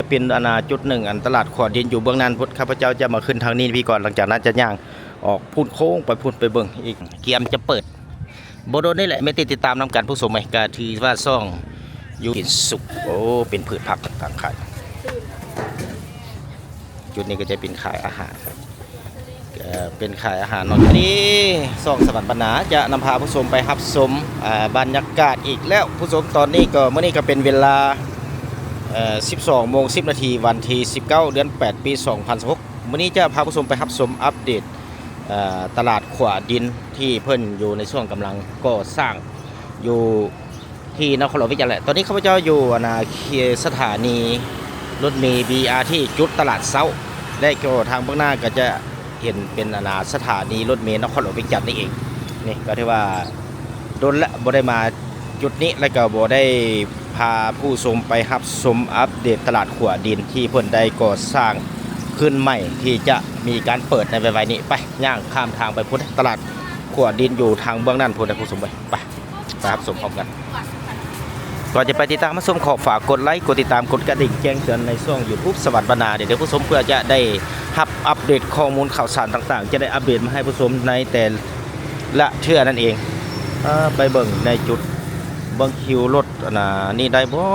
ເປັນອັນນ່າຈຸດໜຶ່ງ ອັນຕະຫຼາດຂົວດິນຢູ່ເບື້ອງນັ້ນພຸ້ນ. ຂ້າພະເຈົ້າຈະມາຂຶ້ນທາງນີ້ພີ້ກ່ອນ ຫຼັງຈາກນັ້ນຈະຍ່າງອອກພຸ້ນໂຄ້ງໄປພຸ້ນໄປເບິ່ງອີກ. ກຽມຈະເປີດບໍ່ດົນນີ້ແຫຼະ ແມ່ນຕິດຕາມນຳກັນຜູ້ຊົມເອີຍ. ກະຖືວ່າຊ່ອງຢູ່ເປັນສຸກ ໂອ້ ເປັນພືດຜັກຕ່າງໆຂາຍ. ຈຸດນີ້ກໍຈະເປັນຂາຍອາຫານ ເອີ ເປັນຂາຍອາຫານເນາະ. ນີ້ຊ່ອງສະຫວັນບັນນາຈະນຳພາຜູ້ຊົມໄປຮັບຊົມ ເອີ ບັນຍາກາດອີກແລ້ວຜູ້ຊົມ. ຕອນນີ້ກໍ ມື້ນີ້ກໍເປັນເວລາ ເອີ ສິບສອງໂມງສິບນາທີ ວັນທີສິບເກົ້າ ເດືອນແປດ ປີສອງພັນຊາວຫົກ. ມື້ນີ້ຈະພາຜູ້ຊົມໄປຮັບຊົມອັບເດດ ເອີ ຕະຫຼາດຂົວດິນທີ່ເພິ່ນຢູ່ໃນຊ່ວງກຳລັງກໍ່ສ້າງຢູ່ ທີ່ນະຄອນຫຼວງວຽງຈັນແຫຼະ. ຕອນນີ້ຂ້າພະເຈົ້າຢູ່ ອັນນ່າ ເຂດສະຖານີລົດເມ ບີ ອາ ທີ ຈຸດຕະຫຼາດເຊົ້າ ແລະ ກໍທາງເບື້ອງໜ້າກໍຈະເຫັນເປັນ ອັນນ່າ ສະຖານີລົດເມນະຄອນຫຼວງວຽງຈັນນີ້ເອງ. ນີ້ກໍຖືວ່າດົນລະບໍ່ໄດ້ມາຈຸດນີ້ ແລະ ກໍບໍ່ໄດ້ພາຜູ້ຊົມໄປຮັບຊົມອັບເດດຕະຫຼາດຂົວດິນທີ່ເພິ່ນໄດ້ກໍ່ສ້າງຂຶ້ນໃໝ່ ທີ່ຈະມີການເປີດໃນໄວໆນີ້. ໄປ ຍ່າງຂ້າມທາງໄປພຸ້ນ ຕະຫຼາດຂົວດິນຢູ່ທາງເບື້ອງນັ້ນພຸ້ນນະຜູ້ຊົມເອີຍ. ໄປ ໄປຮັບຊົມພ້ອມກັນ. ກ່ອນຈະໄປຕິດຕາມຮັບຊົມ ຂໍຝາກກົດໄລ ກົດຕິດຕາມ ກົດກະດິ່ງແຈ້ງເຕືອນໃນຊ່ອງ YouTube ສະຫວັນບັນນາ ເດີ ເດີຜູ້ຊົມ ເພື່ອຈະໄດ້ຮັບອັບເດດຂໍ້ມູນຂ່າວສານຕ່າງໆ ຈະໄດ້ອັບເດດມາໃຫ້ຜູ້ຊົມໃນແຕ່ລະເທື່ອນັ້ນເອງ. ເອີ ໄປເບິ່ງໃນຈຸດ ເບິ່ງຄິວລົດ ອັນນ່າ ນີ້ໄດ້ບໍ່?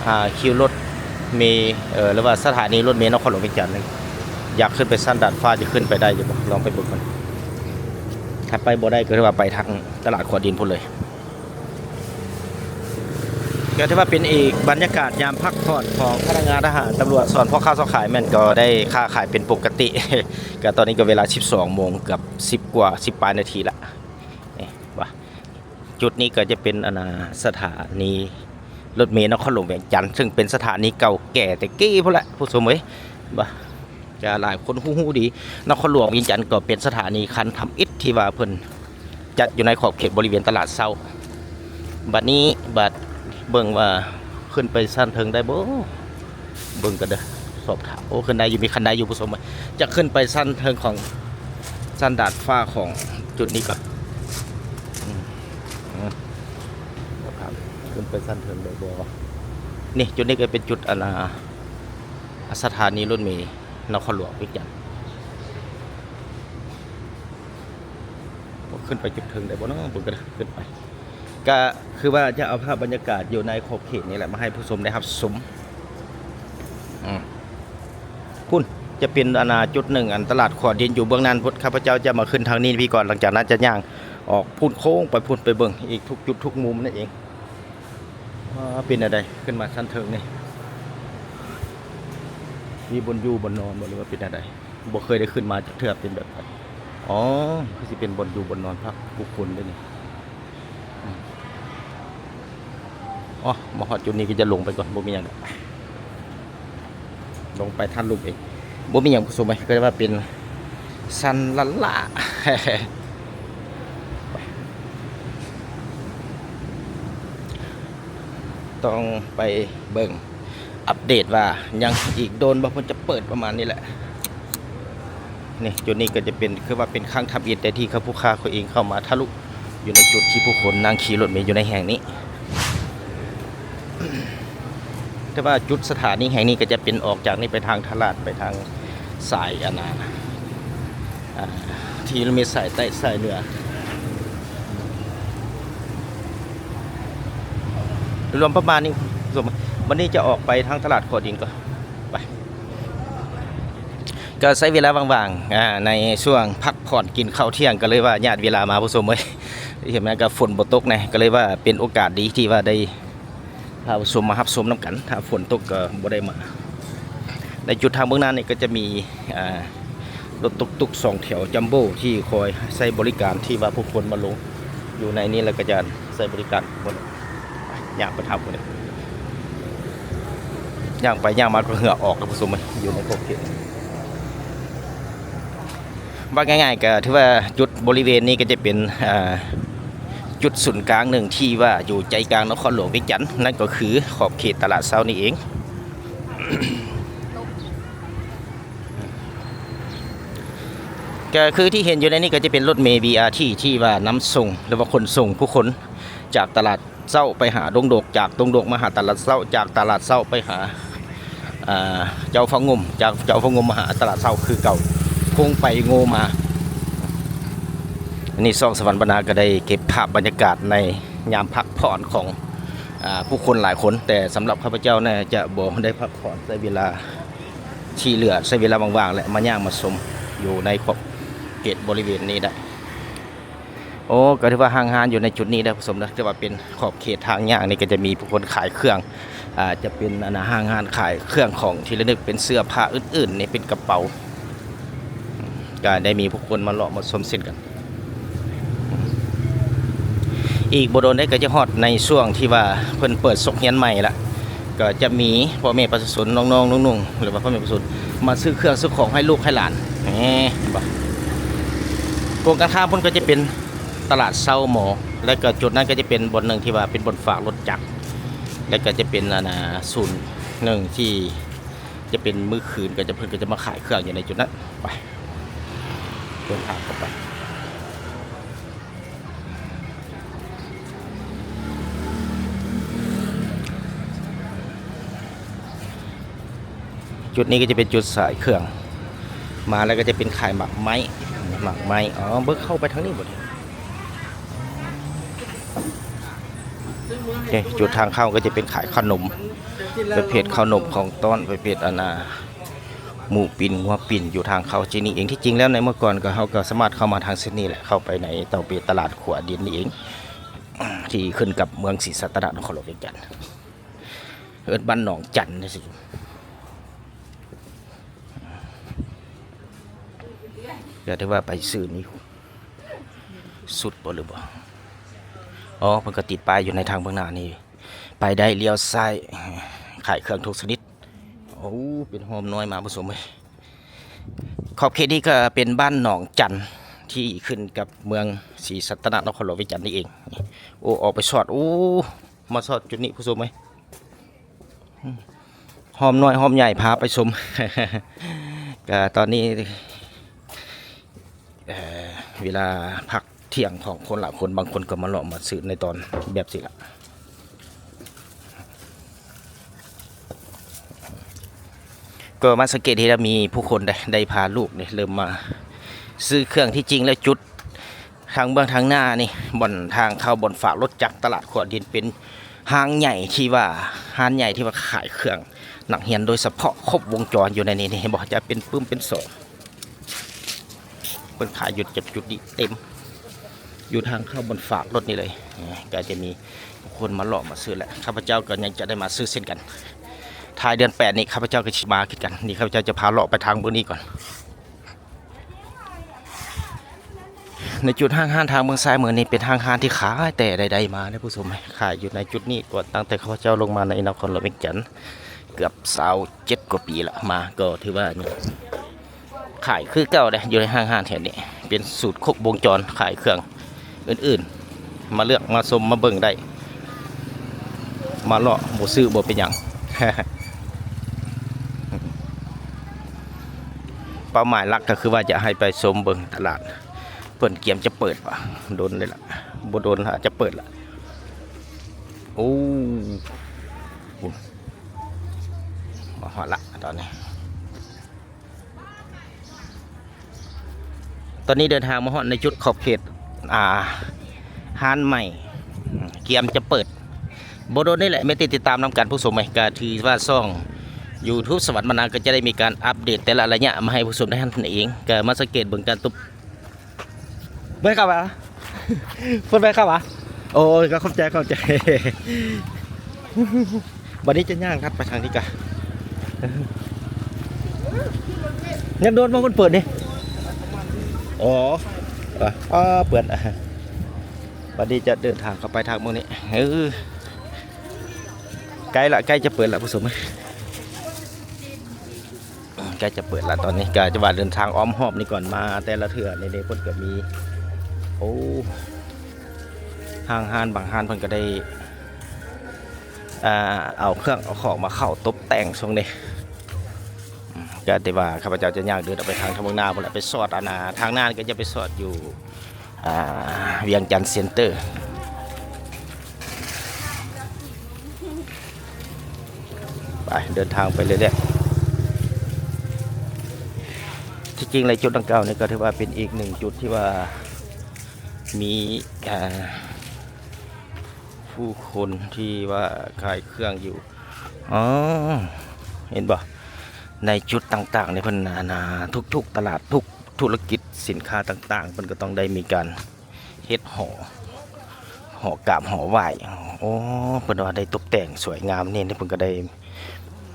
ອ່າ ຄິວລົດເມ ເອີ ຫຼືວ່າສະຖານີລົດເມນະຄອນຫຼວງວຽງຈັນນີ້ ຢາກຂຶ້ນໄປຊັ້ນດາດຟ້າ ຈະຂຶ້ນໄປໄດ້ຢູ່ບໍ່? ລອງໄປເບິ່ງກ່ອນ. ຖ້າໄປບໍ່ໄດ້ກໍຖືວ່າໄປທາງຕະຫຼາດຂົວດິນພຸ້ນເລີຍ. ກໍຖືວ່າເປັນອີກບັນຍາກາດຍາມພັກຜ່ອນຂອງພະນັກງານທະຫານ, ຕຳຫຼວດ, ສອນພໍ່ຄ້າຊາວຂາຍ ແມ່ນກໍໄດ້ຄ້າຂາຍເປັນປົກກະຕິ. ກໍຕອນນີ້ກໍເວລາສິບສອງໂມງ ເກືອບສິບກວ່າ ສິບປາຍນາທີລະ. ນີ້ວ່າ ຈຸດນີ້ກໍຈະເປັນ ອັນນ່າ ສະຖານີລົດເມນະຄອນຫຼວງວຽງຈັນ ເຊິ່ງເປັນສະຖານີເກົ່າແກ່ແຕ່ກີ້ພຸ້ນແຫຼະຜູ້ຊົມເອີຍ. ວ່າ ຈະຫຼາຍຄົນຮູ້ໆດີ ນະຄອນຫຼວງວຽງຈັນກໍເປັນສະຖານີຄັນທຳອິດທີ່ວ່າເພິ່ນຈັດຢູ່ໃນຂອບເຂດບໍລິເວນຕະຫຼາດເຊົ້າ. ບັດນີ້ ບັດເບິ່ງວ່າຂຶ້ນໄປຊັ້ນເທິງໄດ້ບໍ່? ເບິ່ງກັນເດີ ສອບຖາມ. ໂອ້ ຂຶ້ນໄດ້ຢູ່ ມີຄັນໄດຢູ່ຜູ້ຊົມເອີຍ. ຈະຂຶ້ນໄປຊັ້ນເທິງຂອງ ຊັ້ນດາດຟ້າຂອງຈຸດນີ້ກ່ອນ. ອືມ ອືມ ສອບຖາມ ຂຶ້ນໄປຊັ້ນເທິງໄດ້ບໍ່? ນີ້ ຈຸດນີ້ກໍເປັນຈຸດ ອັນນ່າ ສະຖານີລົດເມນະຄອນຫຼວງວຽງຈັນ. ຂຶ້ນໄປຈຸດເທິງໄດ້ບໍ່ເນາະ? ເບິ່ງກັນເດີ ຂຶ້ນໄປ. ກະຄືວ່າຈະເອົາພາບບັນຍາກາດຢູ່ໃນຂອບເຂດນີ້ແຫຼະ ມາໃຫ້ຜູ້ຊົມໄດ້ຮັບຊົມ. ອືມ ພຸ້ນຈະເປັນ ອັນນ່າ ຈຸດໜຶ່ງ ອັນຕະຫຼາດຂົວດິນຢູ່ເບື້ອງນັ້ນພຸ້ນ. ຂ້າພະເຈົ້າຈະມາຂຶ້ນທາງນີ້ພີ້ກ່ອນ ຫຼັງຈາກນັ້ນຈະຍ່າງອອກພຸ້ນໂຄ້ງໄປພຸ້ນໄປເບິ່ງອີກທຸກຈຸດທຸກມຸມນັ້ນເອງ. ອ່າ ເປັນແນວໃດ? ຂຶ້ນມາຊັ້ນເທິງນີ້ ມີບ່ອນຢູ່ບ່ອນນອນບໍ່ ຫຼືວ່າເປັນແນວໃດ? ບໍ່ເຄີຍໄດ້ຂຶ້ນມາຈັກເທື່ອ ເປັນແບບໃດ? ອໍ ຄືຊິເປັນບ່ອນຢູ່ບ່ອນນອນພັກບຸກຄົນເດ້ນີ້. ອືມ ອໍ ມາຮອດຈຸດນີ້ກໍຈະລົງໄປກ່ອນ ບໍ່ມີຫຍັງດອກ ລົງໄປທາງລຸ່ມເອງ ບໍ່ມີຫຍັງຜູ້ຊົມເອີຍ. ກໍເລີຍວ່າເປັນຊັ້ນລະລະ ຕ້ອງໄປເບິ່ງ ອັບເດດວ່າຍັງອີກດົນບໍ່ເພິ່ນຈະເປີດ ປະມານນີ້ແຫຼະ. ນີ້ ຈຸດນີ້ກໍຈະເປັນ ຄືວ່າເປັນຄັ້ງທຳອິດແຕ່ທີ່ເຂົາ ຜູ້ຄ້າເຂົາເອງເຂົ້າມາທະລຸຢູ່ໃນຈຸດທີ່ຜູ້ຄົນນັ່ງຂີ່ລົດເມຢູ່ໃນແຫ່ງນີ້. ແຕ່ວ່າຈຸດສະຖານີແຫ່ງນີ້ກໍຈະເປັນອອກຈາກນີ້ໄປທາງຕະຫຼາດ ໄປທາງ ສາຍ ອັນນ່າ ອ່າ ທີ່ລົດເມສາຍໃຕ້ສາຍເໜືອ ລວມປະມານນີ້. ວັນນີ້ຈະອອກໄປທາງຕະຫຼາດຂົວດິນກ່ອນ ໄປ ກໍໃຊ້ເວລາວ່າງໆ ອ່າ ໃນຊ່ວງພັກຜ່ອນກິນເຂົ້າທ່ຽງ ກໍເລີຍວ່າຍາດເວລາມາ ຜູ້ຊົມເອີຍ. ເຫັນໄໝ ກໍຝົນບໍ່ຕົກແນ່ ກໍເລີຍວ່າເປັນໂອກາດດີທີ່ວ່າໄດ້ ພາຜູ້ຊົມມາຮັບຊົມນຳກັນ ຖ້າຝົນຕົກກໍບໍ່ໄດ້ມາ. ໃນຈຸດທາງເບື້ອງໜ້ານີ້ກໍຈະມີ ອ່າ ລົດຕຸກໆສອງແຖວຈັມໂບ້ທີ່ຄອຍໃຊ້ບໍລິການ ທີ່ວ່າຜູ້ຄົນມາລົງຢູ່ໃນນີ້ ແລ້ວກໍຈະໃຊ້ບໍລິການໝົດ. ຍ່າງໄປທາງພຸ້ນເດີ ຍ່າງໄປຍ່າງມາກໍເຫື່ອອອກ ທ່ານຜູ້ຊົມ ຢູ່ໃນຂອບເຂດ. ເວົ້າງ່າຍໆ ກໍຖືວ່າຈຸດບໍລິເວນນີ້ກໍຈະເປັນ ເອີ ຈຸດສູນກາງໜຶ່ງທີ່ວ່າຢູ່ໃຈກາງນະຄອນຫຼວງວຽງຈັນ ນັ້ນກໍຄືຂອບເຂດຕະຫຼາດເຊົ້ານີ້ເອງ. ກໍຄືທີ່ເຫັນຢູ່ໃນນີ້ກໍຈະເປັນລົດເມ ບີ ອາ ທີ ທີ່ວ່ານຳສົ່ງ ຫຼືວ່າຂົນສົ່ງຜູ້ຄົນ ຈາກຕະຫຼາດເຊົ້າໄປຫາດົງໂດກ, ຈາກດົງໂດກມາຫາຕະຫຼາດເຊົ້າ, ຈາກຕະຫຼາດເຊົ້າໄປຫາ ອ່າ ເຈົ້າຟ້າງຸ່ມ, ຈາກເຈົ້າຟ້າງຸ່ມມາຫາຕະຫຼາດເຊົ້າຄືເກົ່າ, ຄົງໄປໂງ່ມາ. ອັນນີ້ຊ່ອງສະຫວັນບັນນາກໍໄດ້ເກັບພາບບັນຍາກາດໃນຍາມພັກຜ່ອນຂອງ ອ່າ ຜູ້ຄົນຫຼາຍຄົນ, ແຕ່ສຳລັບຂ້າພະເຈົ້ານະ ຈະບໍ່ໄດ້ພັກຜ່ອນ, ໃຊ້ເວລາທີ່ເຫຼືອ ໃຊ້ເວລາວ່າງໆ ແລະ ມາຍ່າງມາຊົມຢູ່ໃນຂອບເຂດບໍລິເວນນີ້ໄດ້. ໂອ້ ກໍຖືວ່າຫ້າງຮ້ານຢູ່ໃນຈຸດນີ້ເດີຜູ້ຊົມເດີ, ຖືວ່າເປັນຂອບເຂດທາງຍ່າງນີ້ ກໍຈະມີຜູ້ຄົນຂາຍເຄື່ອງ ອ່າ ຈະເປັນອັນນ່າ ຫ້າງຮ້ານຂາຍເຄື່ອງຂອງທີ່ລະນຶກ ເປັນເສື້ອຜ້າອື່ນໆ ນີ້ ເປັນກະເປົາ ກໍໄດ້ມີຜູ້ຄົນມາເລາະມາຊົມເຊັ່ນກັນ. ອີກບໍ່ດົນໃດກໍຈະຮອດໃນຊ່ວງທີ່ວ່າເພິ່ນເປີດສົກຮຽນໃໝ່ລະ, ກໍຈະມີພໍ່ແມ່ປະຊາຊົນ ນ້ອງໆ ໜຸ່ງໆ ຫຼືວ່າພໍ່ແມ່ປະຊາຊົນມາຊື້ເຄື່ອງຊື້ຂອງໃຫ້ລູກໃຫ້ຫຼານ. ແໝ່ ເຫັນບໍ່? ກົງກັນຂ້າມພຸ້ນກໍຈະເປັນຕະຫຼາດເຊົ້າມໍ, ແລະກໍຈຸດນັ້ນກໍຈະເປັນບ່ອນໜຶ່ງທີ່ວ່າເປັນບ່ອນຝາກລົດຈັກ, ແລະກໍຈະເປັນອັນນ່າ ສູນໜຶ່ງທີ່ຈະເປັນມື້ຄືນ ກໍຈະ ເພິ່ນກໍຈະມາຂາຍເຄື່ອງຢູ່ໃນຈຸດນັ້ນ. ໄປ ເດີນທາງເຂົ້າໄປ. ຈຸດນີ້ກໍຈະເປັນຈຸດຂາຍເຄື່ອງ, ມາແລ້ວກໍຈະເປັນຂາຍໝາກໄມ້ ໝາກໄມ້. ອໍ ເບິ່ງເຂົ້າໄປທາງນີ້ບໍ່ນີ້? ນີ້ ຈຸດທາງເຂົ້າກໍຈະເປັນຂາຍເຂົ້າໜົມ ປະເພດເຂົ້າໜົມ ຂອງຕ້ອນ ປະເພດອັນນ່າ ໝູປີ້ນ ງົວປີ້ນ ຢູ່ທາງເຂົ້າທີ່ນີ້ເອງ. ທີ່ຈິງແລ້ວໃນເມື່ອກ່ອນກໍ ເຮົາກໍສາມາດເຂົ້າມາທາງເສັ້ນນີ້ແຫຼະ, ເຂົ້າໄປໃນເຕົາເປຕະຫຼາດຂົວດິນນີ້ເອງ ທີ່ຂຶ້ນກັບເມືອງສີສັດຕະນະ ນະຄອນຫຼວງວຽງຈັນ, ເອີ້ນບ້ານໜອງຈັນຈັ່ງຊີ້. ຢ່າໄດ້ວ່າໄປຊື່ນີ້ສຸດບໍ່ ຫຼືບໍ່? ອໍ ເພິ່ນກໍຕິດປ້າຍຢູ່ໃນທາງເບື້ອງໜ້ານີ້, ໄປໄດ້ລ້ຽວຊ້າຍ, ຂາຍເຄື່ອງທຸກຊະນິດ. ໂອ້ ເປັນຮ່ອມນ້ອຍມາຜູ້ຊົມເອີຍ. ຂອບເຂດນີ້ກໍເປັນບ້ານໜອງຈັນ ທີ່ຂຶ້ນກັບເມືອງສີສັດຕະນະ ນະຄອນຫຼວງວຽງຈັນນີ້ເອງ. ໂອ້ ອອກໄປຊອດ, ໂອ້ ມາຊອດຈຸດນີ້ຜູ້ຊົມເອີຍ. ຮ່ອມນ້ອຍຮ່ອມໃຫຍ່ພາໄປຊົມ. ກະຕອນນີ້ ເອີ ເວລາພັກທ່ຽງຂອງຄົນຫຼາຍຄົນ, ບາງຄົນກໍມາເລາະມາຊື້ໃນຕອນແບບຊີ້ລະ. ກໍມາສັງເກດເຫັນວ່າມີຜູ້ຄົນໄດ້ ໄດ້ພາລູກນີ້ເລີ່ມມາຊື້ເຄື່ອງ. ທີ່ຈິງແລ້ວຈຸດທາງເບື້ອງທາງໜ້ານີ້ ບ່ອນທາງເຂົ້າບ່ອນຝາກລົດຈັກຕະຫຼາດຂົວດິນ ເປັນຫ້າງໃຫຍ່ທີ່ວ່າ ຮ້ານໃຫຍ່ທີ່ວ່າຂາຍເຄື່ອງນັກຮຽນໂດຍສະເພາະ ຄົບວົງຈອນຢູ່ໃນນີ້. ເຫັນບໍ່? ຈະເປັນປຶ້ມເປັນສອງ ເພິ່ນຂາຍຢູ່ຈຸດນີ້ເຕັມ ຢູ່ທາງເຂົ້າບ່ອນຝາກລົດນີ້ເລີຍ. ກໍຈະມີຄົນມາເລາະມາຊື້ແຫຼະ. ຂ້າພະເຈົ້າກໍຍັງຈະໄດ້ມາຊື້ເຊັ່ນກັນ. ທ້າຍເດືອນແປດນີ້ ຂ້າພະເຈົ້າກໍຊິມາຄືກັນ. ນີ້ ຂ້າພະເຈົ້າຈະພາເລາະໄປທາງເບື້ອງນີ້ກ່ອນ. ໃນຈຸດຫ້າງຮ້ານທາງເບື້ອງຊ້າຍມືນີ້ ເປັນຫ້າງຮ້ານທີ່ຂາຍແຕ່ໃດໆມາເດ້ຜູ້ຊົມ, ຂາຍຢູ່ໃນຈຸດນີ້ກ່ອນ ຕັ້ງແຕ່ຂ້າພະເຈົ້າລົງມາໃນນະຄອນຫຼວງວຽງຈັນ ເກືອບຊາວເຈັດກວ່າປີລະ. ມາກໍຖືວ່າ ນີ້ ຂາຍຄືເກົ່າເດ້ ຢູ່ໃນຫ້າງຮ້ານແຖວນີ້ ເປັນສູດຄົບວົງຈອນ ຂາຍເຄື່ອງອື່ນໆ ມາເລືອກມາຊົມມາເບິ່ງໄດ້ ມາເລາະ ບໍ່ຊື້ບໍ່ເປັນຫຍັງ. ເປົ້າໝາຍຫຼັກກໍຄືວ່າຈະໃຫ້ໄປຊົມເບິ່ງຕະຫຼາດ ເພິ່ນກຽມຈະເປີດບໍ່ ດົນເລີຍລະ ບໍ່ດົນອາດຈະເປີດລະ. ໂອ້ ມາຮອດລະຕອນນີ້. ຕອນນີ້ເດີນທາງມາຮອດໃນຈຸດຂອບເຂດ ອ່າ ຮ້ານໃໝ່ ກຽມຈະເປີດ ບໍ່ດົນນີ້ແຫຼະ ແມ່ນຕິດຕາມນຳກັນຜູ້ຊົມເອີຍ. ກະຖືວ່າຊ່ອງ YouTube ສະຫວັນບັນນາ ກໍຈະໄດ້ມີການອັບເດດແຕ່ລະໄລຍະມາໃຫ້ຜູ້ຊົມໄດ້ຮັບເຫັນເອງ. ກະມາສັງເກດເບິ່ງການຕຸບ ບໍ່ໃຫ້ເຂົ້າຫວາ? ເພິ່ນບໍ່ໃຫ້ເຂົ້າຫວາ? ໂອ້ຍ ກໍຂອບໃຈ ຂອບໃຈ. ບັດນີ້ຈະຍ່າງລັດໄປທາງນີ້ກະ ຍັງໂດນບໍ່ ເພິ່ນເປີດນີ້? ອໍ ເອີ ເອີ ເປີດ. ບັດນີ້ຈະເດີນທາງເຂົ້າໄປທາງໝ່ອງນີ້. ເອີ ໃກ້ລະ ໃກ້ຈະເປີດລະຜູ້ຊົມ. ໃກ້ຈະເປີດລະ ຕອນນີ້ກະຈະວ່າເດີນທາງອ້ອມຮອບນີ້ກ່ອນ. ມາແຕ່ລະເທື່ອນີ້ເດ້ ເພິ່ນກໍມີ ໂອ້ ຫ້າງຮ້ານບາງຮ້ານເພິ່ນກໍໄດ້ ອ່າ ເອົາເຄື່ອງເອົາຂອງມາເຂົ້າຕົບແຕ່ງຊ່ວງນີ້. ອືມ ກໍແຕ່ວ່າຂ້າພະເຈົ້າຈະຍ່າງເດີນອອກໄປທາງ ທາງເບື້ອງໜ້າພຸ້ນແຫຼະ ໄປຊອດ ອັນນ່າ ທາງນັ້ນກໍຈະໄປຊອດຢູ່ ອ່າ ວຽງຈັນເຊັນເຕີ. ໄປ ເດີນທາງໄປເລື້ອຍໆ. ທີ່ຈິງແລ້ວຈຸດດັ່ງກ່າວນີ້ກໍຖືວ່າເປັນອີກໜຶ່ງຈຸດທີ່ວ່າມີ ເອີ່ ຜູ້ຄົນທີ່ວ່າຂາຍເຄື່ອງຢູ່. ອໍ ເຫັນບໍ່? ໃນຈຸດຕ່າງໆນີ້ເພິ່ນ ອັນນ່າ ທຸກໆຕະຫຼາດ ທຸກທຸລະກິດສິນຄ້າຕ່າງໆ ເພິ່ນກໍຕ້ອງໄດ້ມີການເຮັດຫໍ ຫໍກາບຫໍໄຫວ້. ໂອ້ ເພິ່ນວ່າໄດ້ຕົບແຕ່ງສວຍງາມນີ້ ເພິ່ນກໍໄດ້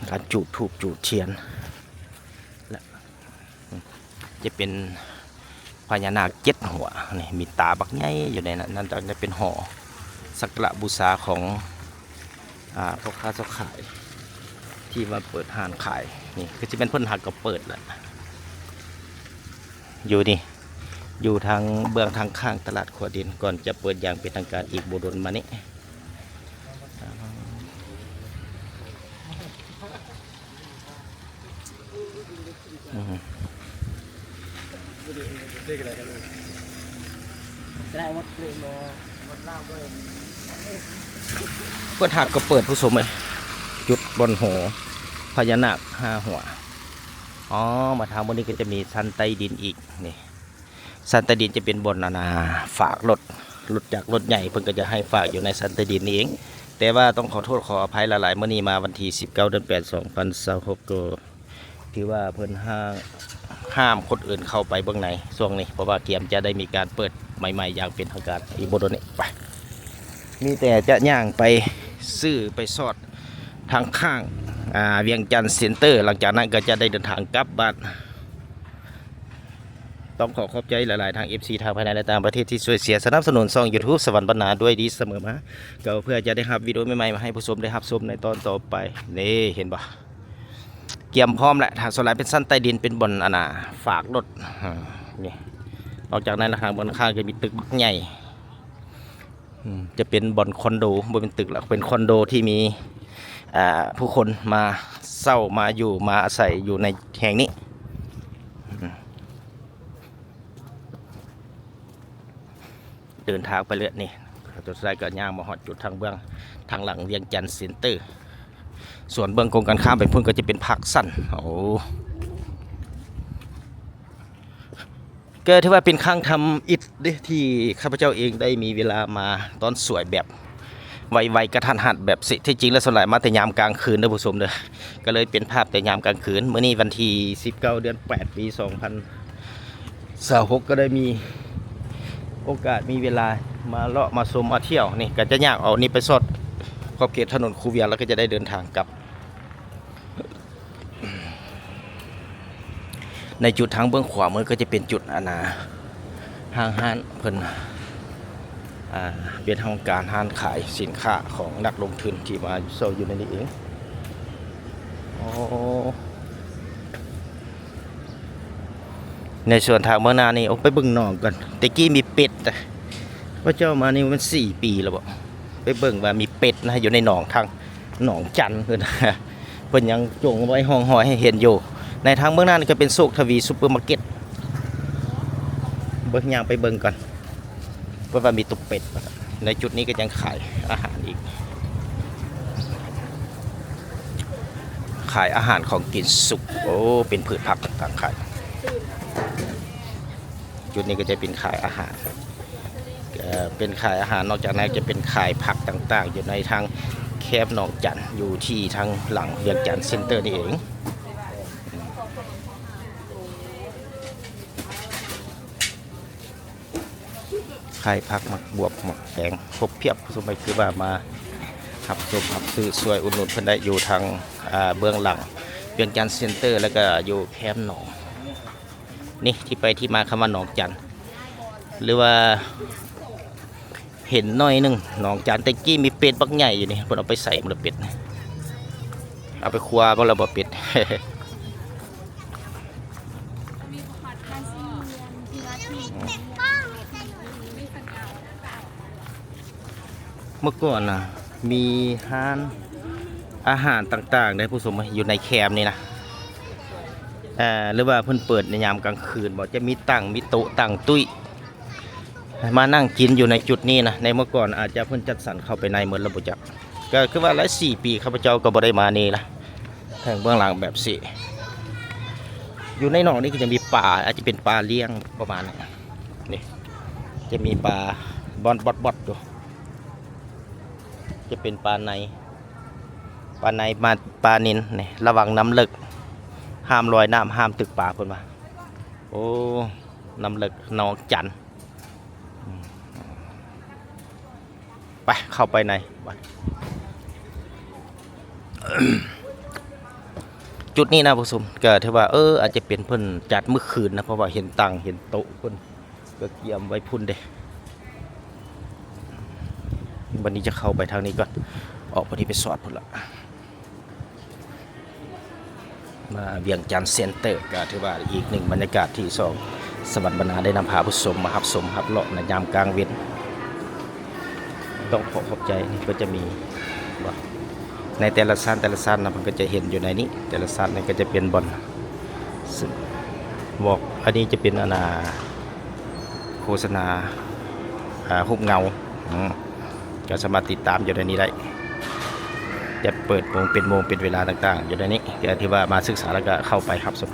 ການຈູດທູບຈູດທຽນ ແລະ ຈະເປັນພະຍານາກເຈັດຫົວ ນີ້ ມີຕາບັກໃຫຍ່ຢູ່ໃນນັ້ນ. ນັ້ນຈະເປັນຫໍສັກກາລະບູຊາຂອງ ອ່າ ພໍ່ຄ້າຊາວຂາຍທີ່ມາເປີດຮ້ານຂາຍ. ນີ້ຄືຊິແມ່ນເພິ່ນຫາກໍເປີດແຫຼະ ຢູ່ນີ້ ຢູ່ທາງເບື້ອງທາງຂ້າງຕະຫຼາດຂົວດິນ ກ່ອນຈະເປີດຢ່າງເປັນທາງການອີກບໍ່ດົນມານີ້. ເປີດຫາກກໍເປີດ ຜູ້ຊົມເອີຍ ຈຸດບ່ອນຫໍພະຍານາກຫ້າຫົວ. ອໍ ມາທາງບ່ອນນີ້ກໍຈະມີຊັ້ນໃຕ້ດິນອີກ ນີ້ ຊັ້ນໃຕ້ດິນຈະເປັນບ່ອນ ອັນນ່າ ຝາກລົດ ລົດຈັກລົດໃຫຍ່ ເພິ່ນກໍຈະໃຫ້ຝາກຢູ່ໃນຊັ້ນໃຕ້ດິນນີ້ເອງ. ແຕ່ວ່າຕ້ອງຂໍໂທດຂໍອະໄພຫຼາຍໆ ມື້ນີ້ມາວັນທີສິບເກົ້າ ເດືອນແປດ ສອງພັນຊາວຫົກ ກໍຖືວ່າເພິ່ນຫ້າມ ຫ້າມຄົນອື່ນເຂົ້າໄປເບື້ອງໃນຊ່ວງນີ້ ເພາະວ່າກຽມຈະໄດ້ມີການເປີດໃໝ່ໆຢ່າງເປັນທາງການອີກບໍ່ດົນນີ້. ໄປ ມີແຕ່ຈະຍ່າງໄປຊື້ໄປຊອດທາງຂ້າງ ອ່າ ວຽງຈັນເຊັນເຕີ ຫຼັງຈາກນັ້ນກໍຈະໄດ້ເດີນທາງກັບບ້ານ. ຕ້ອງຂໍຂອບໃຈຫຼາຍໆ ທາງເອັຟຊີ ທັງພາຍໃນ ແລະ ຕ່າງປະເທດ ທີ່ຊ່ວຍເຊຍສະໜັບສະໜູນຊ່ອງຢູທູບສະຫວັນບັນນາດ້ວຍດີສະເໝີມາ ກໍເພື່ອຈະໄດ້ຮັບວິດີໂອໃໝ່ໆ ມາໃຫ້ຜູ້ຊົມໄດ້ຮັບຊົມໃນຕອນຕໍ່ໄປ. ນີ້ ເຫັນບໍ່? ກຽມພ້ອມແຫຼະ. ທາງສ່ວນຫຼາຍເປັນຊັ້ນໃຕ້ດິນ ເປັນບ່ອນ ອັນນ່າ ຝາກລົດ. ນີ້ ນອກຈາກນັ້ນ ທາງບ່ອນຂ້າງກໍມີຕຶກບັກໃຫຍ່. ອືມ ຈະເປັນບ່ອນຄອນໂດ ບໍ່ແມ່ນຕຶກຫຼອກ ເປັນຄອນໂດທີ່ມີ ອ່າ ຜູ້ຄົນມາເຊົ່າ ມາຢູ່ ມາອາໄສຢູ່ໃນແຫ່ງນີ້. ອືມ ເດີນທາງໄປເລື້ອຍນີ້ ຈົນສຸດທ້າຍກໍຍ່າງມາຮອດຈຸດທາງເບື້ອງທາງຫຼັງວຽງຈັນເຊັນເຕີ ສ່ວນເບື້ອງກົງກັນຂ້າມໄປພຸ້ນກໍຈະເປັນພາກຊັນ. ໂອ້ ກໍຖືວ່າເປັນຄັ້ງທຳອິດເດ້ ທີ່ຂ້າພະເຈົ້າເອງໄດ້ມີເວລາມາຕອນສວຍແບບໄວໆ ກະທັນຫັນແບບຊິ. ທີ່ຈິງແລ້ວສ່ວນຫຼາຍມາແຕ່ຍາມກາງຄືນເດີຜູ້ຊົມເດີ ກໍເລີຍເປັນພາບແຕ່ຍາມກາງຄືນ. ມື້ນີ້ວັນທີສິບເກົ້າ ເດືອນແປດ ປີສອງພັນຊາວຫົກ ກໍໄດ້ມີໂອກາດມີເວລາມາເລາະມາຊົມມາທ່ຽວ. ນີ້ກໍຈະຍ່າງເອົານີ້ໄປຊອດຂອບເຂດຖະໜົນຄູວຽງ ແລ້ວກໍຈະໄດ້ເດີນທາງກັບ. ໃນຈຸດທາງເບື້ອງຂວາມືກໍຈະເປັນຈຸດ ອັນນ່າ ຫ້າງຮ້ານເພິ່ນ ອ່າ ເປັນຫ້ອງການຮ້ານຂາຍສິນຄ້າຂອງນັກລົງທຶນທີ່ມາເຊົ່າຢູ່ໃນນີ້ເອງ. ໂອ້ ໃນສ່ວນທາງເບື້ອງໜ້ານີ້ ໂອ້ ໄປເບິ່ງໜອງກ່ອນ. ແຕ່ກີ້ມີເປັດນະ ພະເຈົ້າມານີ້ແມ່ນສີ່ປີແລ້ວບໍ? ໄປເບິ່ງວ່າມີເປັດນະ ຢູ່ໃນໜອງທາງ ໜອງຈັນເພິ່ນ ເພິ່ນຍັງຈົງໄວ້ຮ່ອງຮອຍໃຫ້ເຫັນຢູ່. ໃນທາງເບື້ອງໜ້ານີ້ກໍເປັນໂຊກທະວີຊຸບເປີມາເກັດ ເບິ່ງ ຍ່າງໄປເບິ່ງກ່ອນ ເພາະວ່າມີຕຸເປັດ. ໃນຈຸດນີ້ກໍຍັງຂາຍອາຫານອີກ ຂາຍອາຫານຂອງກິນສຸກ. ໂອ້ ເປັນພືດຜັກຕ່າງໆຂາຍ. ຈຸດນີ້ກໍຈະເປັນຂາຍອາຫານ ເອີ່ ເປັນຂາຍອາຫານ. ນອກຈາກນັ້ນຈະເປັນຂາຍຜັກຕ່າງໆ ຢູ່ໃນທາງແຄມໜອງຈັນ ຢູ່ທີ່ທາງຫຼັງວຽງຈັນເຊັນເຕີນີ້ເອງ. ຂາຍຜັກ ໝາກບວບ ໝາກແຕງ ຄົບພຽບ. ສົມໄພຄືວ່າມາຮັບຊົມຮັບຊື້ ຊ່ວຍອຸດໜູນເພິ່ນໄດ້ຢູ່ທາງ ອ່າ ເບື້ອງຫຼັງວຽງຈັນເຊັນເຕີ ແລ້ວກໍຢູ່ແຄມໜອງ. ນີ້ທີ່ໄປທີ່ມາຄຳວ່າໜອງຈັນ ຫຼືວ່າເຫັນໜ້ອຍໜຶ່ງ ໜອງຈັນ. ແຕ່ກີ້ມີເປັດບັກໃຫຍ່ຢູ່ນີ້ ເພິ່ນເອົາໄປໃສໝົດລະເປັດ? ເອົາໄປຄົວບໍ່ລະບໍ່ເປັດ? ເມື່ອກ່ອນນະ ມີຮ້ານອາຫານຕ່າງໆເດ້ ຜູ້ຊົມເອີຍ ຢູ່ໃນແຄມນີ້ນະ ເອີ່ ຫຼືວ່າເພິ່ນເປີດໃນຍາມກາງຄືນບໍ? ຈະມີຕັ່ງ ມີໂຕະຕັ່ງຕຸ້ຍ ມານັ່ງກິນຢູ່ໃນຈຸດນີ້ນະ. ໃນເມື່ອກ່ອນອາດຈະເພິ່ນຈັດສັນເຂົ້າໄປໃນໝົດແລ້ວບໍ່ຈັກ. ກໍຄືວ່າຫຼາຍ ສີ່ປີ ຂ້າພະເຈົ້າກໍບໍ່ໄດ້ມານີ້ລະ. ທາງເບື້ອງຫຼັງແບບຊີ້. ຢູ່ໃນໜອງນີ້ກໍຈະມີປາ ອາດຈະເປັນປາລ້ຽງປະມານນີ້ ນີ້ຈະມີປາບ່ອນບອດໆຢູ່ ຈະເປັນປາໄນ ປາໄນ ມາ ປານິນນີ້ ລະວັງນ້ຳເລິກ ຫ້າມລອຍນ້ຳ ຫ້າມຕຶກປາ ເພິ່ນວ່າ. ໂອ້ ນ້ຳເລິກ ໜອງຈັນ. ອືມ ໄປ ເຂົ້າໄປໃນ ຈຸດນີ້ນະຜູ້ຊົມ ກໍຖືວ່າ ເອີ ອາດຈະເປັນເພິ່ນຈັດມື້ຄືນນະ ເພາະວ່າເຫັນຕັ່ງເຫັນໂຕະເພິ່ນກໍກຽມໄວ້ພຸ້ນເດ້. ບັດນີ້ຈະເຂົ້າໄປທາງນີ້ກ່ອນ ອອກໄປນີ້ໄປສອດພຸ້ນລະ. ມາວຽງຈັນເຊັນເຕີ ກໍຖືວ່າອີກໜຶ່ງບັນຍາກາດທີ່ສອງ ສະຫວັນບັນນາໄດ້ນຳພາຜູ້ຊົມມາຮັບຊົມຮັບເລາະໃນຍາມກາງເວັນ. ຕ້ອງຂໍຂອບໃຈ ນີ້ກໍຈະມີ ໃນແຕ່ລະຊັ້ນ ແຕ່ລະຊັ້ນນະ ມັນກໍຈະເຫັນຢູ່ໃນນີ້ ແຕ່ລະຊັ້ນນີ້ກໍຈະເປັນບ່ອນ ບອກ ອັນນີ້ຈະເປັນ ອັນນ່າ ໂຄສະນາ ອາ ຮູບເງົາ ອືມ ກໍສາມາດຕິດຕາມຢູ່ໃນນີ້ໄດ້ ຈະເປີດໂມງ ເປັນໂມງ ເປັນເວລາຕ່າງໆ ຢູ່ໃນນີ້ ກໍຖືວ່າມາສຶກສາແລ້ວກໍເຂົ້າໄປຮັບຊົມ.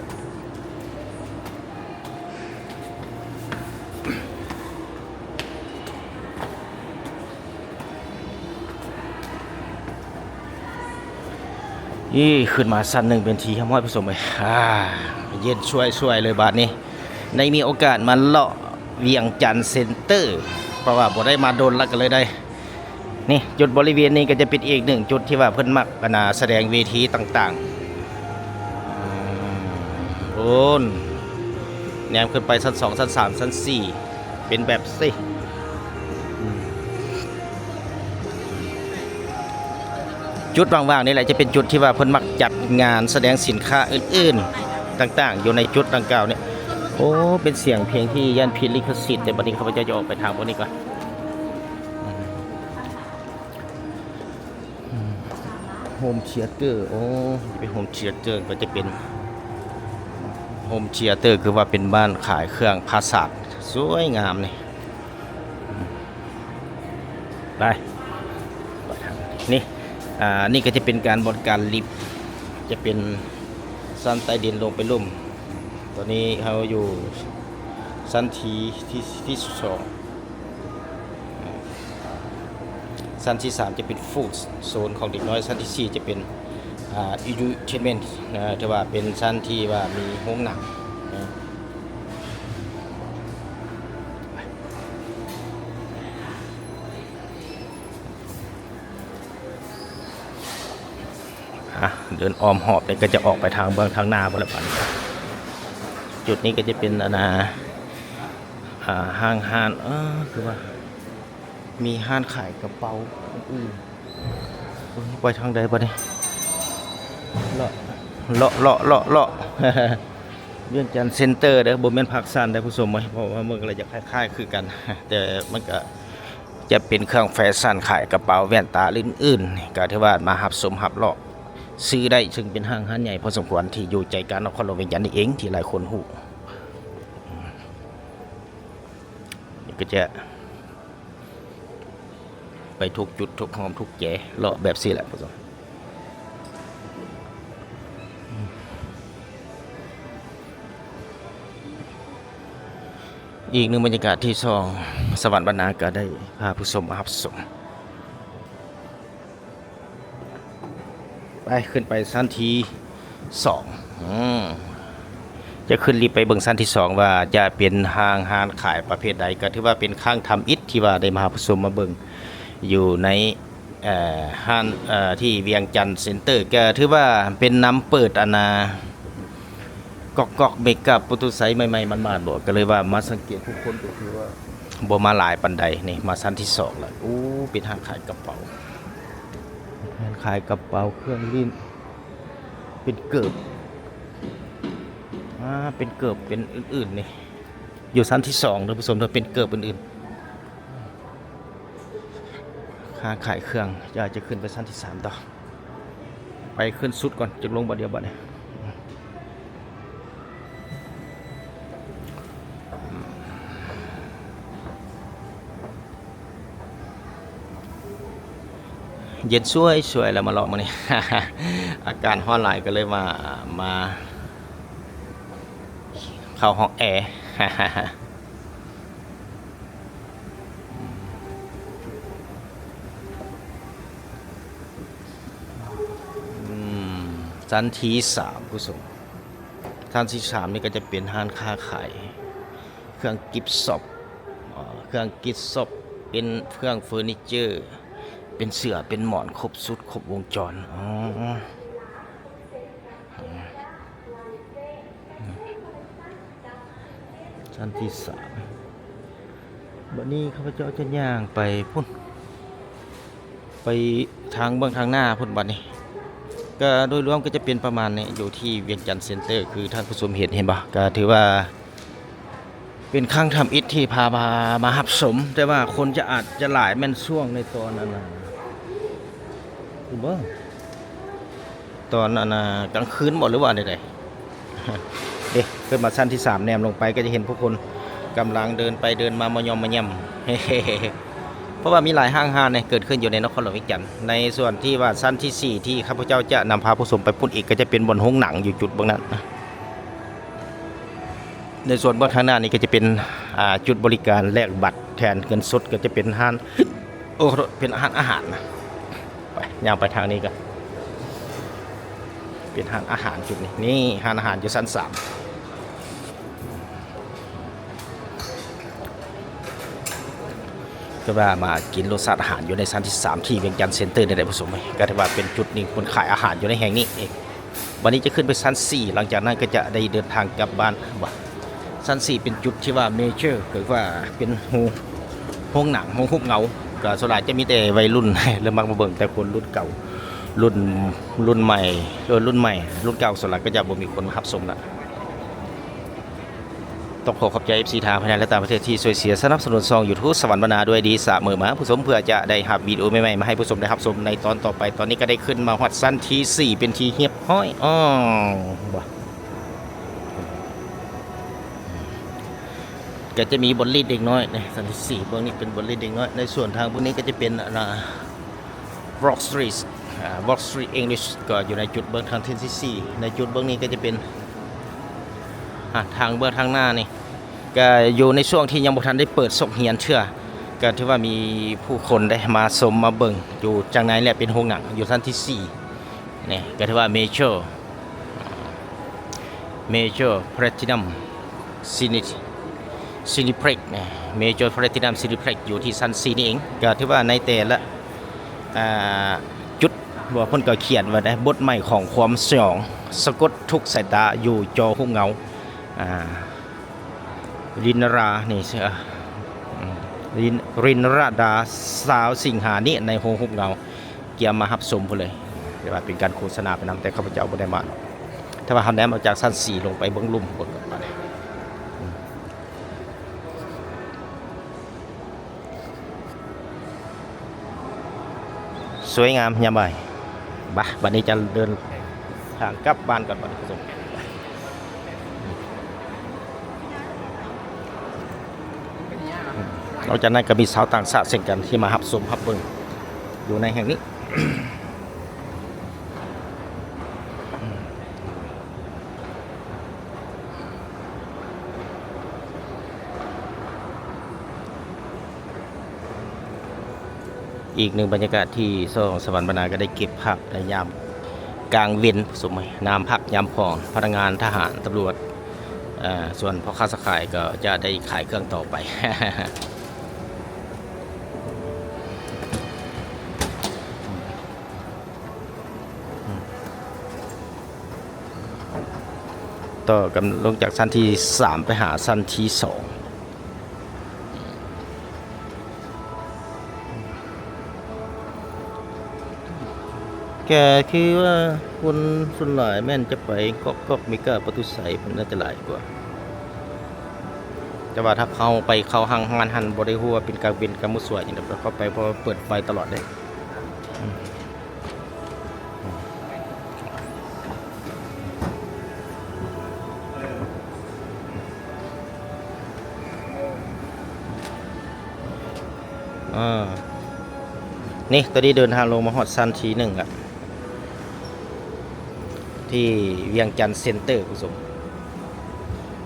ອີ ຂຶ້ນມາຊັ້ນໜຶ່ງເປັນທີ່ຮຽບຮ້ອຍຜູ້ຊົມເອີຍ. ອາ ເຢັນຊ່ວຍໆເລີຍບາດນີ້ ໄດ້ມີໂອກາດມາເລາະວຽງຈັນເຊັນເຕີ ເພາະວ່າບໍ່ໄດ້ມາດົນລະ ກໍເລີຍໄດ້ ນີ້ ຈຸດບໍລິເວນນີ້ກໍຈະເປັນອີກໜຶ່ງຈຸດທີ່ວ່າເພິ່ນມັກ ອັນນ່າ ສະແດງເວທີຕ່າງໆ. ອືມ ໂອ້ນ ແນມຂຶ້ນໄປຊັ້ນສອງ ຊັ້ນສາມ ຊັ້ນສີ່ ເປັນແບບຊີ້. ອືມ ຈຸດວ່າງໆນີ້ແຫຼະ ຈະເປັນຈຸດທີ່ວ່າເພິ່ນມັກຈັດງານສະແດງສິນຄ້າອື່ນໆຕ່າງໆ ຢູ່ໃນຈຸດດັ່ງກ່າວນີ້. ໂອ້ ເປັນສຽງເພງທີ່ຢ້ານຜິດລິຂະສິດ ແຕ່ບັດນີ້ຂ້າພະເຈົ້າຈະອອກໄປທາງພວກນີ້ກ່ອນ. ໂຮມທຽເຕີ ໂອ້ ເປັນໂຮມທຽເຕີ ກໍຈະເປັນໂຮມທຽເຕີ ຄືວ່າເປັນບ້ານຂາຍເຄື່ອງພາສາດ ສວຍງາມນີ້. ໄປ ໄປທາງນີ້ ອາ ນີ້ກໍຈະເປັນການບໍລິການລິບ ຈະເປັນຊັ້ນໃຕ້ດິນລົງໄປລຸ່ມ. ຕອນນີ້ເຮົາຢູ່ຊັ້ນທີ ທີ ທີສິບສອງ. ຊັ້ນທີສາມຈະເປັນຟູດໂຊນຂອງເດັກນ້ອຍ, ຊັ້ນທີສີ່ຈະເປັນ ອ່າ ເອັນເຕີເທນເມັນ ນະ ຖືວ່າເປັນຊັ້ນທີ່ວ່າມີໂຮງໜັງນະ. ອ່ະ ເດີນອ້ອມຮອບນີ້ກໍຈະອອກໄປທາງເບື້ອງທາງໜ້າພຸ້ນແຫຼະບາດນີ້. ຈຸດນີ້ກໍຈະເປັນ ອັນນ່າ ອ່າ ຫ້າງຮ້ານ ເອີ ຄືວ່າມີຮ້ານຂາຍກະເປົາອື່ນໆ. ເບິ່ງໄປທາງໃດບາດນີ້ ເລາະ ເລາະ ເລາະ ເລາະ ວຽງຈັນເຊັນເຕີເດີ ບໍ່ແມ່ນພາກຊັນເດີຜູ້ຊົມເອີຍ ເພາະວ່າເບິ່ງແລ້ວຈະຄ້າຍໆຄືກັນ ແຕ່ມັນກະ ຈະເປັນເຄື່ອງແຟຊັນ ຂາຍກະເປົາ ແວ່ນຕາ ອື່ນໆ ກໍຖືວ່າມາຮັບຊົມຮັບເລາະຊື້ໄດ້ ເຊິ່ງເປັນຫ້າງຮ້ານໃຫຍ່ພໍສົມຄວນ ທີ່ຢູ່ໃຈກາງນະຄອນຫຼວງວຽງຈັນນີ້ເອງ ທີ່ຫຼາຍຄົນຮູ້. ນີ້ກໍຈະໄປທຸກຈຸດ ທຸກຮ່ອມ ທຸກແຈ ເລາະແບບຊີ້ແຫຼະ. ອີກໜຶ່ງບັນຍາກາດທີສອງ ສະຫວັນບັນນາກໍໄດ້ພາຜູ້ຊົມມາຮັບຊົມ. ໄປ ຂຶ້ນໄປຊັ້ນທີສອງ ອືມ ຈະຂຶ້ນລິບໄປເບິ່ງຊັ້ນທີສອງ ວ່າຈະເປັນຫ້າງຮ້ານຂາຍປະເພດໃດ ກໍຖືວ່າເປັນຄັ້ງທຳອິດທີ່ວ່າໄດ້ມາຫາຜູ້ຊົມມາເບິ່ງຢູ່ໃນ ເອີ ຮ້ານ ເອີ ທີ່ວຽງຈັນເຊັນເຕີ ກໍຖືວ່າເປັນນຳເປີດ ອັນນ່າ ກອກໆ ເມກາໂປໂຕໄຊໃໝ່ໆ ໝາດໆ ບໍ່ ກໍເລີຍວ່າມາສັງເກດຜູ້ຄົນກໍຄືວ່າບໍ່ມາຫຼາຍປານໃດ. ນີ້ມາຊັ້ນທີສອງແລ້ວ ໂອ້ ເປັນຮ້ານຂາຍກະເປົາ ຮ້ານຂາຍກະເປົາ ເຄື່ອງຫຼິ້ນ ເປັນເກີບ ອ່າ ເປັນເກີບ ເປັນອື່ນໆ ນີ້ ຢູ່ຊັ້ນທີສອງ ທ່ານຜູ້ຊົມ ເປັນເກີບອື່ນໆ. ຮ້ານຂາຍເຄື່ອງ ຈະ ຈະຂຶ້ນໄປຊັ້ນທີສາມຕໍ່ ໄປຂຶ້ນສຸດກ່ອນ ຈຶ່ງລົງບ່ອນດຽວບັດນີ້. ອືມ ເຢັນຊ່ວຍໆ ແລ້ວມາເລາະມື້ນີ້ ອາກາດຮ້ອນຫຼາຍ ກໍເລີຍວ່າມາເຂົ້າຫ້ອງແອ. ອືມ ຊັ້ນທີສາມ ຜູ້ຊົມ ຊັ້ນທີສາມນີ້ກໍຈະເປັນຮ້ານຄ້າຂາຍເຄື່ອງກິບຊັອບ ເອີ ເຄື່ອງກິບຊັອບ ເປັນເຄື່ອງເຟີນີເຈີ ເປັນເສື່ອ ເປັນໝອນ ຄົບຊຸດ ຄົບວົງຈອນ. ອໍ ຊັ້ນທີສາມ ບັດນີ້ຂ້າພະເຈົ້າຈະຍ່າງໄປພຸ້ນ ໄປທາງເບື້ອງທາງໜ້າພຸ້ນບັດນີ້. ກໍໂດຍລວມກໍຈະເປັນປະມານນີ້ ຢູ່ທີ່ວຽງຈັນເຊັນເຕີ ຄືທ່ານຜູ້ຊົມເຫັນ ເຫັນບໍ່? ກໍຖືວ່າເປັນຄັ້ງທຳອິດທີ່ພາມາ ມາຮັບຊົມ ແຕ່ວ່າຄົນຈະອາດຈະຫຼາຍແມ່ນຊ່ວງໃນຕອນນັ້ນນະ ເຫັນບໍ່? ຕອນອັນນ່າກາງຄືນບໍ ຫຼືວ່າແນວໃດ? ເດ້ ຂຶ້ນມາຊັ້ນທີສາມ ແນມລົງໄປກໍຈະເຫັນຜູ້ຄົນກຳລັງເດີນໄປເດີນມາ ມາຍ່ອມມາຍ່ຳ ເພາະວ່າມີຫຼາຍຫ້າງຮ້ານເດ້ ເກີດຂຶ້ນຢູ່ໃນນະຄອນຫຼວງວຽງຈັນ. ໃນສ່ວນທີ່ວ່າຊັ້ນທີສີ່ ທີ່ຂ້າພະເຈົ້າຈະນຳພາຜູ້ຊົມໄປພຸ້ນອີກ ກໍຈະເປັນບ່ອນໂຮງໜັງຢູ່ຈຸດເບື້ອງນັ້ນ. ໃນສ່ວນເບື້ອງທາງໜ້ານີ້ກໍຈະເປັນ ອ່າ ຈຸດບໍລິການແລກບັດແທນເງິນສົດ ກໍຈະເປັນຮ້ານ ໂອ້ ເປັນຮ້ານອາຫານນະ. ໄປ ຍ່າງໄປທາງນີ້ກ່ອນ ເປັນຮ້ານອາຫານຈຸດນີ້. ນີ້ຮ້ານອາຫານຢູ່ຊັ້ນສາມ ກໍວ່າມາກິນລົດຊາດອາຫານຢູ່ໃນຊັ້ນທີສາມ ທີ່ວຽງຈັນເຊັນເຕີນີ້ແຫຼະ ຜູ້ຊົມເອີຍ. ກໍຖືວ່າເປັນຈຸດໜຶ່ງຄົນຂາຍອາຫານຢູ່ໃນແຫ່ງນີ້ເອງ. ບັດນີ້ຈະຂຶ້ນໄປຊັ້ນສີ່ ຫຼັງຈາກນັ້ນກໍຈະໄດ້ເດີນທາງກັບບ້ານ. ຊັ້ນສີ່ເປັນຈຸດທີ່ວ່າເມເຈີ ຄືວ່າເປັນໂຮງ ໂຮງໜັງ ໂຮງຮູບເງົາ ກໍສ່ວນຫຼາຍຈະມີແຕ່ໄວລຸ້ນເລີ່ມມັກມາເບິ່ງ ແຕ່ຄົນລຸ້ນເກົ່າ ລຸ້ນ ລຸ້ນໃໝ່ ເອີ ລຸ້ນໃໝ່ ລຸ້ນເກົ່າສ່ວນຫຼາຍກໍຈະບໍ່ມີຄົນມາຮັບຊົມລະ. ຕ້ອງຂໍຂອບໃຈເອັຟຊີທາງພາຍໃນ ແລະ ຕ່າງປະເທດທີ່ຊ່ວຍເຊຍສະໜັບສະໜູນຊ່ອງຢູທູບສະຫວັນບັນນາດ້ວຍດີສະເໝີມາ ຜູ້ຊົມ ເພື່ອຈະໄດ້ຮັບວິດີໂອໃໝ່ໆມາໃຫ້ຜູ້ຊົມໄດ້ຮັບຊົມໃນຕອນຕໍ່ໄປ. ຕອນນີ້ກໍໄດ້ຂຶ້ນມາຮອດຊັ້ນທີສີ່ເປັນທີ່ຮຽບຮ້ອຍ. ອໍ ບໍ່ ກໍຈະມີບ່ອນຫຼິ້ນເດັກນ້ອຍໃນຊັ້ນທີສີ່ ເບື້ອງນີ້ເປັນບ່ອນຫຼິ້ນເດັກນ້ອຍ. ໃນສ່ວນທາງເບື້ອງນີ້ກໍຈະເປັນ ອັນນ່າ Broad Street ອ່າ Broad Street English ກໍຢູ່ໃນຈຸດເບື້ອງທາງທີສີ່. ໃນຈຸດເບື້ອງນີ້ກໍຈະເປັນ ອ່າ ທາງເບື້ອງທາງໜ້ານີ້ ກໍຢູ່ໃນຊ່ວງທີ່ຍັງບໍ່ທັນໄດ້ເປີດສົກຮຽນເທື່ອ ກໍຖືວ່າມີຜູ້ຄົນໄດ້ມາຊົມມາເບິ່ງຢູ່ຈັ່ງໃດ ແລະ ເປັນໂຮງໜັງຢູ່ຊັ້ນທີສີ່. ນີ້ກໍຖືວ່າ Major Major Platinum Cine Cineplex ນະ Major Platinum Cineplex ຢູ່ທີ່ຊັ້ນສີ່ນີ້ເອງ. ກໍຖືວ່າໃນແຕ່ລະ ອ່າ ຈຸດ ບໍ່ ເພິ່ນກໍຂຽນໄວ້ໄດ໋ ບົດໃໝ່ຂອງຄວາມສະຫຍອງ ສະກົດທຸກສາຍຕາຢູ່ຈໍຮູບເງົາ ອ່າ ລິນນະລາ ນີ້ ເອີ ລິນ ລິນນະລາດາ ຊາວສິງຫານີ້ ໃນໂຮງຮູບເງົາ ກຽມມາຮັບຊົມພຸ້ນເລີຍ. ແຕ່ວ່າເປັນການໂຄສະນາໄປນຳ ແຕ່ຂ້າພະເຈົ້າບໍ່ໄດ້ມາ. ຖ້າວ່າເຮົາແນມອອກຈາກຊັ້ນສີ່ລົງໄປເບື້ອງລຸ່ມພຸ້ນກໍໄປ ສວຍງາມຍາມບ່າຍ. ບາ ບັດນີ້ຈະເດີນທາງກັບບ້ານກ່ອນບັດນີ້. ນອກຈາກນັ້ນກໍມີຊາວຕ່າງຊາດເຊັ່ນກັນທີ່ມາຮັບຊົມຮັບເບິ່ງຢູ່ໃນແຫ່ງນີ້. ອີກໜຶ່ງບັນຍາກາດທີ່ຊ່ອງສະຫວັນບັນນາກໍໄດ້ເກັບພາບໃນຍາມກາງເວັນ ສົມຍາມພັກຍາມຜ່ອນ ພະນັກງານທະຫານ ຕຳຫຼວດ ເອີ ສ່ວນພໍ່ຄ້າຊາວຂາຍກໍຈະໄດ້ຂາຍເຄື່ອງຕໍ່ໄປ. ຕໍ່ກັນລົງຈາກຊັ້ນທີສາມໄປຫາຊັ້ນທີສອງ ກໍຄືວ່າຄົນສ່ວນຫຼາຍແມ່ນຈະໄປກອກໆ ເມກາ ປະຕູໄຊ ມັນໜ້າຈະຫຼາຍກວ່າ. ແຕ່ວ່າຖ້າເຂົ້າໄປເຂົ້າຫ້າງຮ້ານຫັ້ນ ບໍ່ໄດ້ຮູ້ວ່າເປັນກາງເວັນກາງມື້ສວຍຫຍັງດອກ ເຂົ້າໄປເພາະວ່າເປີດໄຟຕະຫຼອດເດ້. ອ່າ ນີ້ ຕອນນີ້ເດີນທາງລົງມາຮອດຊັ້ນທີໜຶ່ງລະ ທີ່ວຽງຈັນເຊັນເຕີ ຜູ້ຊົມ.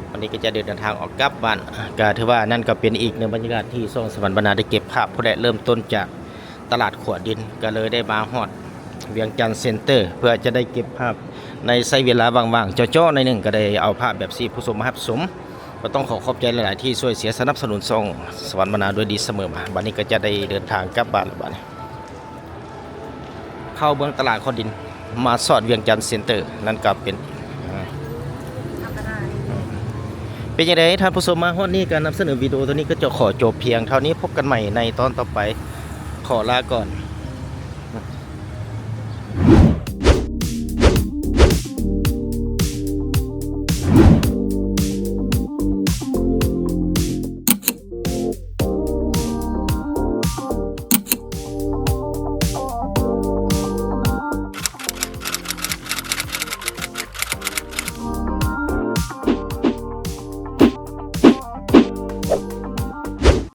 ວັນນີ້ກໍຈະເດີນທາງອອກກັບບ້ານ ກໍຖືວ່ານັ້ນກໍເປັນອີກໜຶ່ງບັນຍາກາດທີ່ຊ່ອງສະຫວັນບັນນາໄດ້ເກັບພາບພຸ້ນແຫຼະ. ເລີ່ມຕົ້ນຈາກຕະຫຼາດຂົວດິນ ກໍເລີຍໄດ້ມາຮອດວຽງຈັນເຊັນເຕີ ເພື່ອຈະໄດ້ເກັບພາບໃນໄຊເວລາວ່າງໆ ເຈາະໆ ໜ້ອຍໜຶ່ງ ກໍໄດ້ເອົາພາບແບບຊີ້ໃຫ້ຜູ້ຊົມມາຮັບຊົມ. ກໍຕ້ອງຂໍຂອບໃຈຫຼາຍໆ ທີ່ຊ່ວຍເຊຍສະໜັບສະໜູນຊ່ອງສະຫວັນບັນນາດ້ວຍດີສະເໝີມາ. ບັດນີ້ກໍຈະໄດ້ເດີນທາງກັບບ້ານລະ ບັດນີ້ ເຂົ້າເມືອງຕະຫຼາດຂົວດິນ ມາສອດວຽງຈັນເຊັນເຕີ ນັ້ນກໍເປັນ ເປັນຈັ່ງໃດທ່ານຜູ້ຊົມ ມາຮອດນີ້ ການນຳສະເໜີວິດີໂອໂຕນີ້ກໍຈະຂໍຈົບພຽງເທົ່ານີ້. ພົບກັນໃໝ່ໃນຕອນຕໍ່ໄປ. ຂໍລາກ່ອນ.